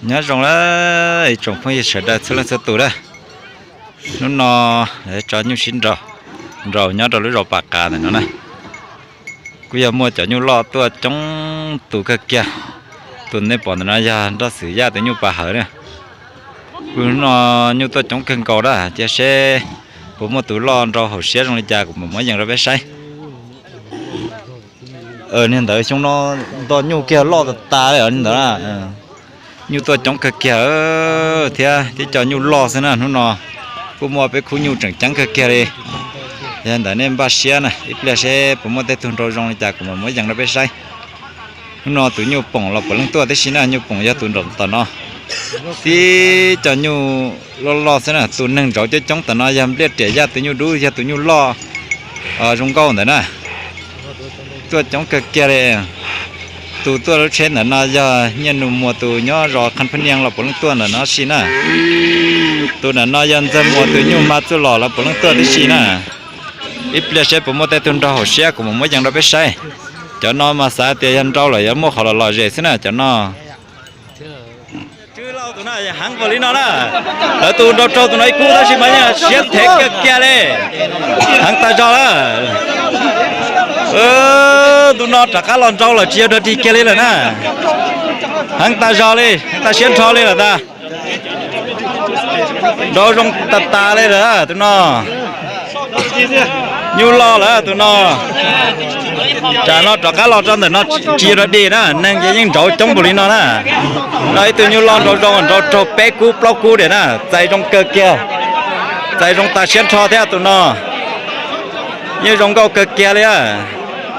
Nyob zoo lawm ib tsoom phooj ywg sawv daws txhua leej txhua tus na. Hnub no tso nyuj sib nraus, nraus nyob rau lub zos Pas Qav ntawm no na. Kuj yog muaj cov nyuj loj tuaj coob tus kawg kiag. Tus nej pom ntawm no yog Nroj Xwm Yaj tus nyuj pas hawv na. Kuj hnub no nyuj tuaj coob kawg nkaus na, cia seb puas muaj tus loj nrau hauv siab zoo li cas kuv mam muab yees rau peb saib. Niag ntawd xyoo no nto nyuj kiag loj tas tas li os, niag ntawd na. Nyuj tuaj coob kawg kiag thiab, tib co nyuj loj xwb na. Hnub no kuj muaj peb khub nyuj tseem ceeb kawg kiag li. Yog ntawd nej npaj siab na, ib pliag seb puas muaj tej tug nrau zoo li cas kuv mam muab yees rau peb saib. Hnub no tus nyuj poom los puav leej tuaj tib si na, nyuj poom yog tus nraum tom no. Tib co nyuj loj loj xwb na, tus neeg ntsauv coob coob tom no yog Npliaj Riam Yaj tus nyuj dub, yog tus nyuj loj zoo nkauj ntawd na. Tuaj coob kawg kiag li. Tus tuaj lub tsheb ntawm no yog Nyiaj Nus Muas tus nyob zos Khas Phab Nias los puav leej tuaj ntawm no si na. Tus ntawm no yog Ntxawg Muas tus nyuj mas txuj lom los puav leej tuaj tib si na. Ib pliag seb puas muaj tej tug nrau hauv siab kuv mam muab yees rau peb saib. Cov no mas xav tias yog nrau lawm yuav muaj qhov lom lom zem xwb na cov no. Tswb Lauj tus na heev npaum li no na. Lawv tus nrau raug tus no ib kub tab sis mas yeej siab thev kiag kiag li. Heev tas zog lawm. Ntu no rov qab los nrau lawm tsis yog dog dig kiag li lawm na. Heev tas zog li, heev tas siab nrho li lawm ntag. Nrau zoo tas tas li lawm tus no. Nyuj loj lawm tus no. Tsam no rov qab los rau ntawm no tsis yog dog dig na, neeg ces yeej ntsauv coob npaum li no na. No ib tug nyuj loj nrau zoo, nrau raug peb kub plaub kub diam na, txais zoo kawg kiag. Txais zoo tas siab nrho thiab tus no. Yeej zoo nkauj kawg kiag li.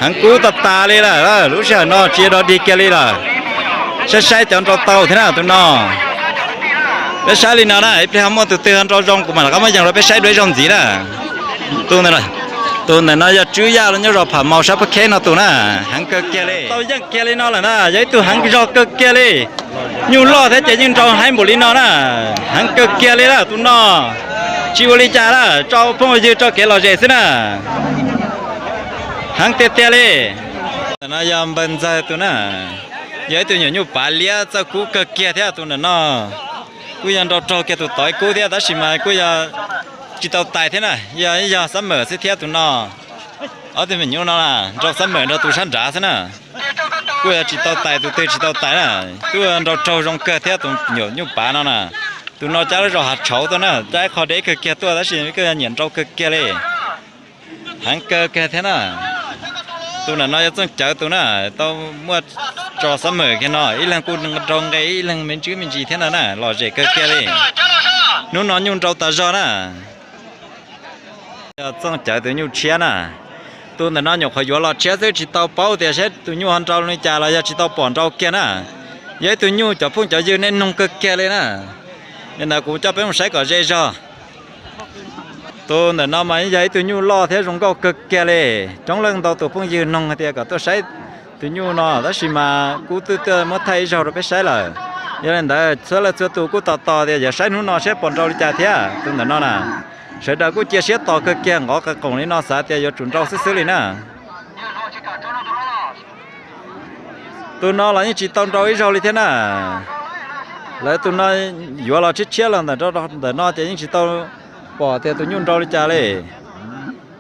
Heev kub tas tas li lawm, lub sij hawm no tsis yog dog dig kiag li lawm. Saib saib cov nrau tau thiab na tus no. Peb saib li no na, ib pliag ho muaj tus twg nrau zoo kuv mam rov qab muab yees rau peb saib dua ib zaug ntxiv na. Tus ntawm no yog Tswb Yaj los nyob zos Pham Maus sab Phab Kheb no tus na. Heev kawg kiag li, tau yeej kiag li no lawm na, yog ib tug heev zog kawg kiag li. Nyuj loj thiab ces yeej nrau heev npaum li no na. Heev kawg kiag li lawm tus no. Tsis ua li cas lawm, tso phooj ywg tso kev lom zem xwb na. Heev tiag tiag li. Ntawm no yog Npawg Ntxawg tus na, yog ib tug nyuam nyuj pav liab txawj kub kawg kiag thiab tus ntawm no. Kuj yog nrau raug kiag tus tod ib kub thiab tab sis mas kuj yog tsis tau tais thiab na, yog yog xab mawm xwb thiab tus no. Ob tug me nyuam no nrau xab mawm nrog tus sab nrad xwb na. Kuj yog tsis tau tais, tus twg tsis tau tais na. Kuj nrau raug zoo kawg thiab tus nyuam nyuj pav no na. Tus no cab lub zos Hav Tshauv tuaj na, cab ib qho deb kawg kiag tuaj tab sis kuj yog nyiam nrau kawg kiag li. Heev kawg kiag thiab na. Tus ntawm no yog Txooj Cawv tus na, tau muaj tso xab mawm kiag no, ib leeg kuj nrau nqe ib leeg me ntswb me ntsis thiab no na, lom zem kawg kiag li. Hnub no nyuj nrau tas zog na. Yog Txooj Cawv tus nyuj tshiab na. Tus ntawm no nyuam qhuav yuav los tshiab xwb tsis tau paub tias saib tus nyuj ho nrau li cas los yog tsis tau pom nrau kiag na. Yog ib tug nyuj cov phooj cov ywg nej noog kawg kiag li na. Li ntawd kuv coj peb mus saib kom ze zog. Tus ntawm no mas yog ib tug nyuj loj thiab zoo nkauj kawg kiag li. Coob leej ntau tus phooj ywg noog hais tias kom tuaj saib tus nyuj no tab sis mas kuv twb tuaj muab thaij ib zaug rau peb saib lawm. Yog li ntawd txhua leej txhua tus kuj tos tos tias yuav saib hnub no saib puas nrau li cas thiab tus ntawm no na. Sawv daws kuj cia siab tos kawg kiag nqov qe qoom li no xav tias yuav tsum nrau xwb xwb li na. Tus no los yeej tsis tau nrau ib zaug li thiab na. Lawv tus no yuav los tshiab tshiab los ntawm no ces yeej tsis tau pom tias tus nyuj nrau li cas li.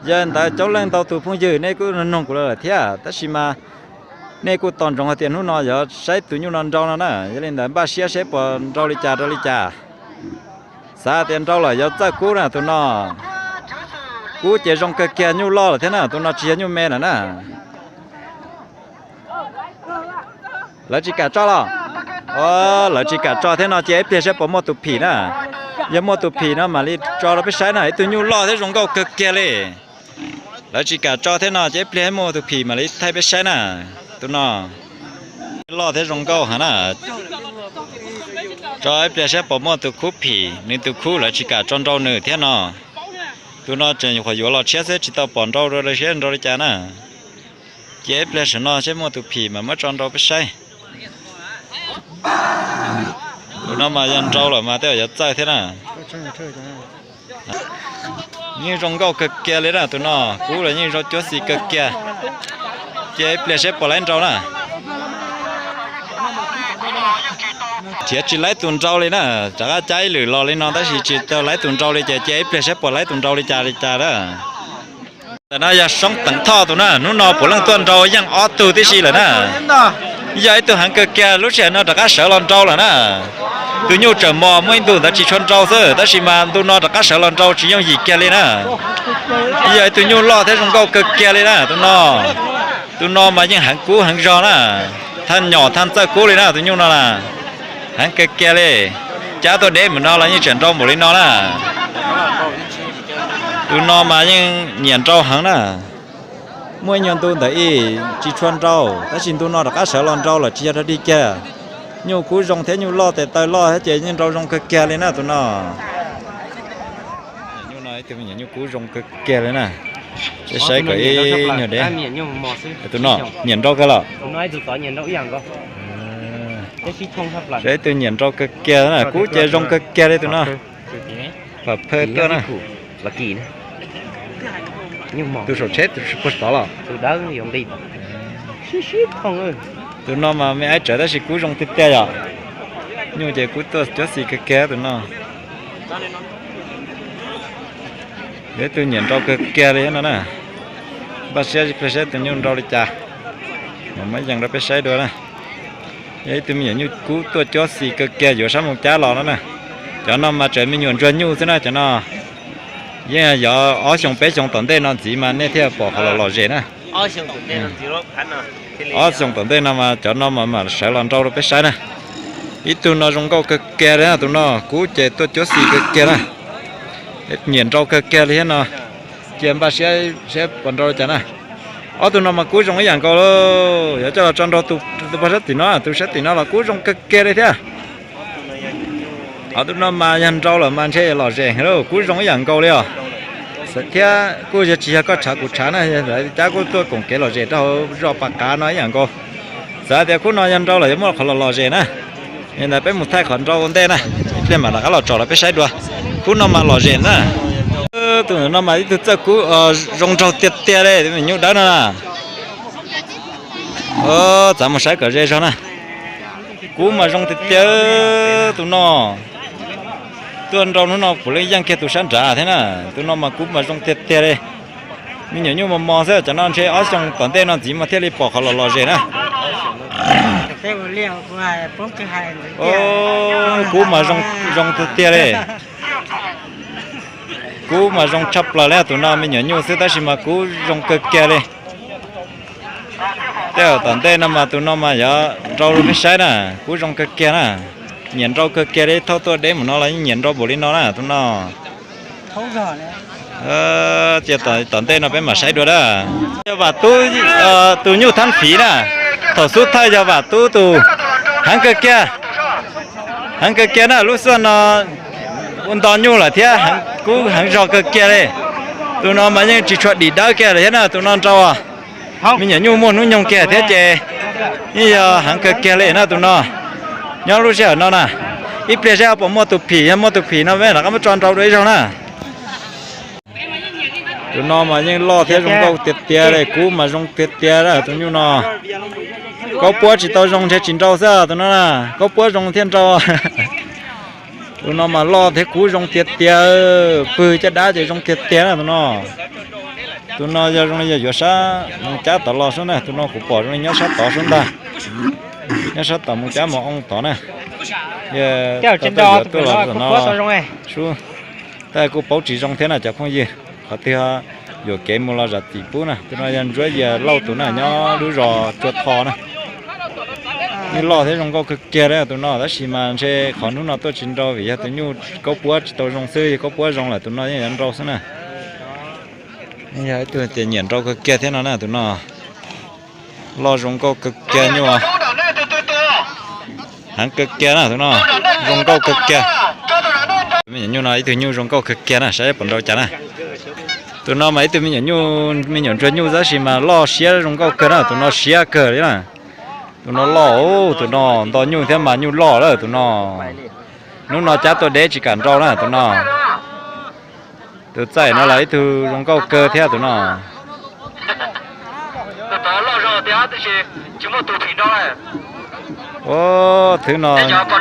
Yog li ntawd coob leej ntau tus phooj ywg nej kuj noog kuv lawm thiab tab sis mas nej kuj tos ntsoov hais tias hnub no yuav saib tus nyuj no nrau no na, yog li ntawd npaj siab saib puas nrau li cas rau li cas. Xav tias nrau lawm yuav txawj kub na tus no. Kub ces zoo kawg kiag, nyuj loj lawm thiab na, tus no tsis yog nyuj me lawm na. Lawv tsis kam tso los? Lawv tsis kam tso thiab no ces ib pliag saib puas muaj tus phim na. Yog muaj tus phim no mam li tso rau peb saib na, ib tug nyuj loj thiab zoo nkauj kawg kiag li. Lawv tsis kam tso thiab no ces ib pliag muaj tus phim mam li thaij peb saib na. Tus no loj thiab zoo nkauj heev na. Tso ib pliag saib puas muaj tus khub phim, nws tus khub lawv tsis kam tso nrau nws thiab no. Tus no tseem nyuam qhuav yuav los tshiab xwb tsis tau pom nrau rau siab nrau li cas na. Cia ib pliag saum no saib muaj tus phim mas muab tso nrau peb saib. Tus no mas yog nrau lawm mas tej zaum yuav txawj thiab na. Yeej zoo nkauj kawg kiag li na tus no, kub los yeej zoo cuab xis kawg kiag. Cia ib pliag saib puas laib nrau na. Thiab tsis laib tus nrau li na, rov qab cab ib lwm los li no tab sis tsis tau laib tus nrau li ces cia ib pliag saib puas laib tus nrau li cas li cas na. Ntawm no yog Soob Teem Thoj tus na, hnub no puav leej tuaj nrau yeej ob tug tib si lawm na. Yog ib tug heev kawg kiag, lub sij hawm no rov qab sawv los nrau lawm na. Tus nyuj tseem mos muaj ib ntu ntawd tsis tshua nrau xwb, tab sis mas ntu no rov qab sawv los nrau tsis yooj yim kiag li na. Yog ib tug nyuj loj thiab zoo nkauj kawg kiag li na tus no. Tus no mas yeej heev kub heev zog na, thaj nyom thaj txawj kub li na tus nyuj no na. Heev kawg kiag li, cab tuaj deb mus no los yeej tseem nrau npaum li no na. Tus no mas yeej nyiam nrau heev na. Muaj ib nyuag ntu ntawd ib tsis tshua nrau, tab sis ntu no rov qab sawv los nrau lawm tsis yog dog dig kiag. Nyuj kub zoo thiab nyuj loj tes taw loj thiab ces yeej nrau zoo kawg kiag li na tus no. Nyuj no ib tug me nyuam nyuj kub zoo kawg kiag li na. Saib saib kom ib nyuag deb. Tus no nyiam nrau kawg los. Saib ib tug nyiam nrau kawg kiag na, kub ces zoo kawg kiag li tus no. Pam phawj tuaj na. Tus saum tsheb tus puag tod los. Tus no mas me aib tsawv tab sis kub zoo tiag tiag yom. Nyuj ces kub tuaj cuab xis kawg kiag tus no. Yog ib tug nyiam nrau kawg kiag li no na. Npaj siab ib pliag saib tus nyuj nrau li cas, mam muab yees rau peb saib dua na. Yog ib tug me nyuam nyuj kub tuaj cuab xis kawg kiag yuav sab Moos Cab los no na. Cov no mas tseem me nyuam ntsuag nyuj xwb na cov no. Yeej yog ob xyoo peb xyoo tom ntej no ntxiv mas nej thiaj pom qhov los lom zem na. Ob xyoo tom ntej no mas cov no mas mam sawv los nrau rau peb saib na. Ib tug no zoo nkauj kawg kiag li na tus no, kub ces tuaj cuab xis kawg kiag na. Nyiam nrau kawg kiag li thiab no. Cia npaj siab saib puas nrau li cas na. Ob tug no mas kub zoo ib yam nkaus li. Yuav coj los tso nrau tus pog sab tim no, tus sab tim no los kub zoo kawg kiag li thiab. Ob tug no mas yog nrau lawm mas ntshe lom zem heev li, kub zoo ib yam nkaus li os. Thiab kuj yog tsis yog koj tshav kuv tshav na, yog lawv cab kuj tuaj koom kev lom zem rau hauv zos Pas Qav no ib yam nkaus. Xav tias khub no yog nrau lawm yuav muaj qhov los lom zem na. Li ntawd peb mus thaij qhov nrau ua ntej na, ib pliag mam rov qab los tsom rau peb saib dua. Khub no mas lom zem na. Tus no mas ib tug txawj kub zoo nraug tiag tiag li, tus me nyuj dawb no na. Txav mus saib kom ze zog na. Kub mas zoo tiag tiag tus no. Tuaj nrau hnub no puav leej yeej kiag tus sab nrad thiab na. Tus no mas kub mas zoo tiag tiag li. Me nyuam nyuj mos mos xwb, cov no ntshe ob xyoo tom ntej no ntxiv mas thiaj li pom qhov los lom zem na. Kub mas zoo tiag tiag li. Kub mas zoo tshaj plaws li, tus no me nyuam nyuj xwb tab sis mas kub zoo kawg kiag li. Tej zaum tom ntej no mas tus no mas yuav nrau rau peb saib na, kub zoo kawg kiag na. Nyiam nrau kawg kiag li, thauj tuaj deb mus no los yeej nyiam nrau npaum li no na tus no. Cia tom ntej no peb mam saib dua na. Yog Vam Tub, tus nyuj Thab Fiv na, thaum xub thawj yog Vam Tub tus, heev kawg kiag. Heev kawg kiag na, lub xuaj no ua nto nyuj lawm thiab kub heev zog kawg kiag li. Tus no mas yeej tsis tshua dim dawb kiag lawm thiab na, tus no nrau me nyuam nyuj muaj hnub nyoog kiag thiab ces yeej yog heev kawg kiag li na tus no. Nyob lub sij hawm no na, ib pliag saib puas muaj tus phim, yog muaj tus phim no peb rov qab muab tso nrau dua ib zaug na. Tus no mas yeej loj thiab zoo nkauj tiag tiag li, kub mas zoo tiag tiag na tus nyuj no. Kaub puab tsis tau zoo ntshe tsis nrau xwb tus no na, kaub puab zoo thiaj nrau. Tus no mas loj thiab kub zoo tiag tiag, pwg caj dab ces zoo tiag tiag na tus no. Tus no yog zoo li yog yuav sab Moos Cab tod los sub na, tus no kuv pom zoo li nyob sab tod sub ntag. Nyob sab tom Moos Cab Moos Oo tod na. Yog tau yuav tuaj los tom no sub. Tab kuj paub tsis zoo thiab na cov phooj ywg, qhov twg yuam kev mus los zam txim pub na. Tus no yog Ntsuab Yias Lauj tus na, nyob lub zos Tsua Tho na. Yeej loj thiab zoo nkauj kawg kiag li tus no, tab sis mas ntshe qhov hnub no tuaj tsis nrau vim yog tus nyuj kaub puab tsis tau zoo xwb, yog kaub puab zoo lawm tus no yeej yuav nrau xwb na. Yog ib tug tias nyiam nrau kawg kiag thiab no na tus no. Loj zoo nkauj kawg kiag nyuj. Heev kawg kiag na tus no, zoo nkauj kawg kiag. Me nyuam nyuj no ib tug nyuj zoo nkauj kawg kiag na, saib puas nrau cas na. Tus no mas ib tug me nyuam nyuj, me nyuam ntsuag nyuj tab sis mas loj siab zoo nkauj kawg na, tus no siab kawg li na. Tus no loj, tus no nto nyuj thiab mas nyuj loj lawm tus no. Hnub no cab tuaj deb tsis kam nrau na tus no. Tus txaij no los ib tug zoo nkauj kawg thiab tus no. Ua, thwv no,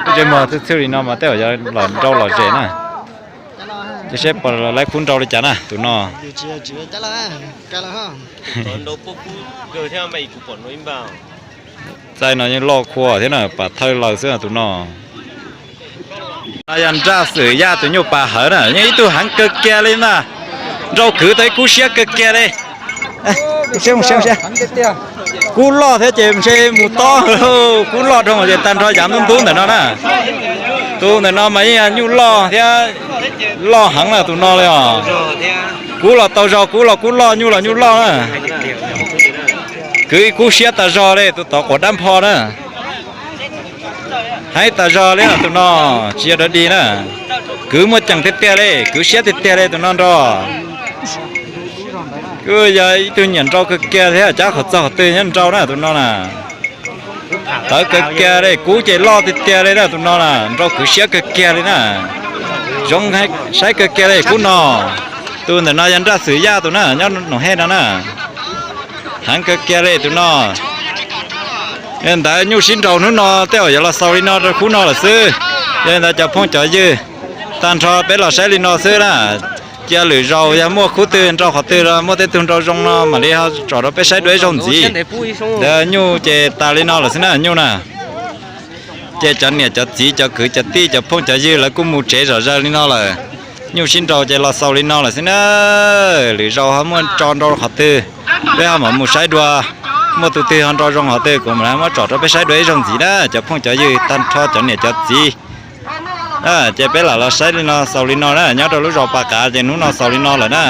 ntsej muag txhwj txhwj li no mas tej zaum yuav los nrau lom zem na. Cia seb puas lawv kub nrau li cas na tus no. Txaij no yeej loj khuav thiab na, pam thawj laws xwb tus no. No yog Nraj Xwm Yaj tus nyuj pas hawv na, yeej ib tug heev kawg kiag li na. Nrau kwv tau ib kub siab kawg kiag li. Kub loj thiab ces ntshe mus tob, kub loj dhau ces tag nrho yav ntub ntub ntawm no na. Tus ntawm no mas yeej yog nyuj loj thiab, loj heev na tus no li os. Kub los tau zog, kub los kub loj, nyuj los nyuj loj na. Kwv ib kub siab tas zog li tus tod quav dab npho na. Heev tas zog li tus no, tsis yog dog dig na. Kwv muaj ceem tiag tiag li, kwv siab tiag tiag li tus no nrau. Kuj yog ib tug nyiam nrau kawg kiag thiab, cab qhov txog qhov twg nyob nrau na tus no na. Tawv kawg kiag li, kub ces loj tiag tiag li na tus no na, nrau kwv siab kawg kiag li na. Zoo saib kawg kiag li kub no. Tus ntawm no yog Nraj Xwm Yaj tus na, nyob Noom Hej no na. Heev kawg kiag li tus no. Yog li ntawd nyuj sib nraus hnub no tej zaum yuav los xaus li no rau hnub no lawm xwb. Yog li ntawd cov phooj cov ywg, tag nrho peb los saib li no xwb na. Cia lwm zaus yog muaj khub twg nrau qhov twg los muaj tej tug nrau zoo no mam li ho tsom rau peb saib dua ib zaug ntxiv. Ntawd nyuj ces tas li no lawm xwb na nyuj na. Ces cov niam cov txiv cov kwv cov tij cov phooj cov ywg lawv kuj mus tsev zom zaws li no lawm. Nyuj sib nraus ces los xaus li no lawm xwb na. Lwm zaus ho muaj tso nrau qhov twg, peb ho mam mus saib dua. Muaj tus twg ho nrau zoo qhov twg kuv mam li muab tsom rau peb saib dua ib zaug ntxiv na cov phooj cov ywg tag nrho cov niam cov txiv. Ces peb lam los saib li no xaus li no na, nyob rau lub zos Pas Qav ces hnub no xaus li no lawm na.